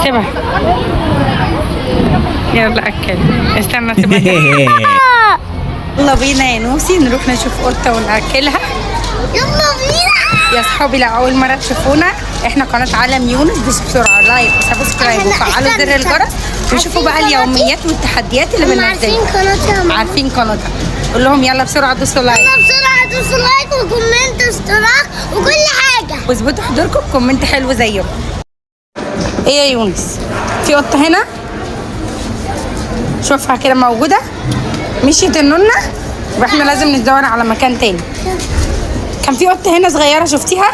سيبها. يلا اكل. استنى سيبها. يلا بينا يا نوسي نروح نشوف قطة ونأكلها. يلا بينا يا صحابي. لو اول مرة تشوفونا احنا قناة عالم يونس، دوسوا بسرعة like و subscribe وفعلوا زر الجرس وشوفوا بقى اليوميات والتحديات اللي هم عارفين بننزلها. قناتي يا ماما. عارفين قناتها. قول لهم يلا بسرعة دوسوا like. يلا بسرعة دوسوا like و comment واشتراك وكل حاجة. واثبتوا حضوركم ب comment حلو زيهم. ايه يا يونس؟ في قطة هنا؟ شوفها كده موجودة؟ مشيت النونة؟ يبقى احنا لازم ندور على مكان تاني. كان في قطة هنا صغيرة شفتيها؟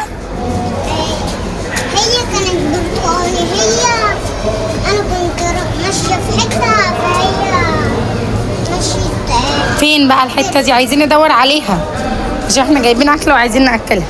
هي كانت برتقالي. هي أنا كنت ماشية في حتة فهي مشيت. فين بقى الحتة دي؟ عايزين ندور عليها عشان احنا جايبين أكل وعايزين نأكلها.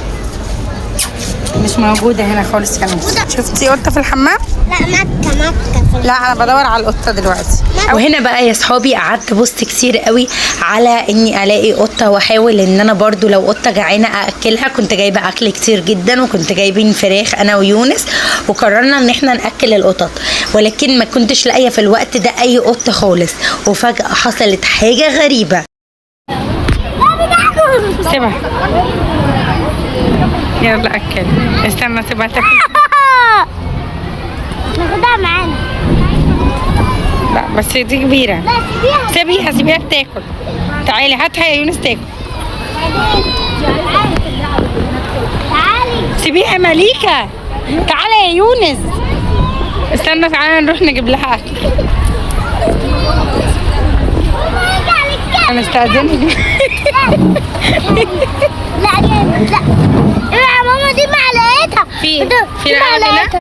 مش موجودة هنا خالص يا نوس. شفتي قطة في الحمام؟ لا، مكة مكة في لا أنا بدور على القطة دلوقتي. وهنا بقى يا صحابي قعدت بص كتير قوي على اني الاقي قطة، واحاول ان انا برضو لو قطة جعانة ااكلها. كنت جايبه اكل كتير جدا وكنت جايبين فراخ انا ويونس، وقررنا ان احنا ناكل القطط، ولكن ما كنتش لاقيه في الوقت ده اي قطة خالص. وفجاة حصلت حاجة غريبة. سيبها. يلا أكل. استنى سيبها تاكل. ناخدها معانا. لا بس دي كبيرة. لا سيبيها. سيبيها سيبيها بتاكل. تعالي هاتها يا يونس تاكل. تعالي. سيبيها مليكة. تعالى يا يونس. استنى تعالى نروح نجيب لها أكل. أنا استأذنك. لا جامد. لا يا ماما دي معلقتها. في معلقة هنا؟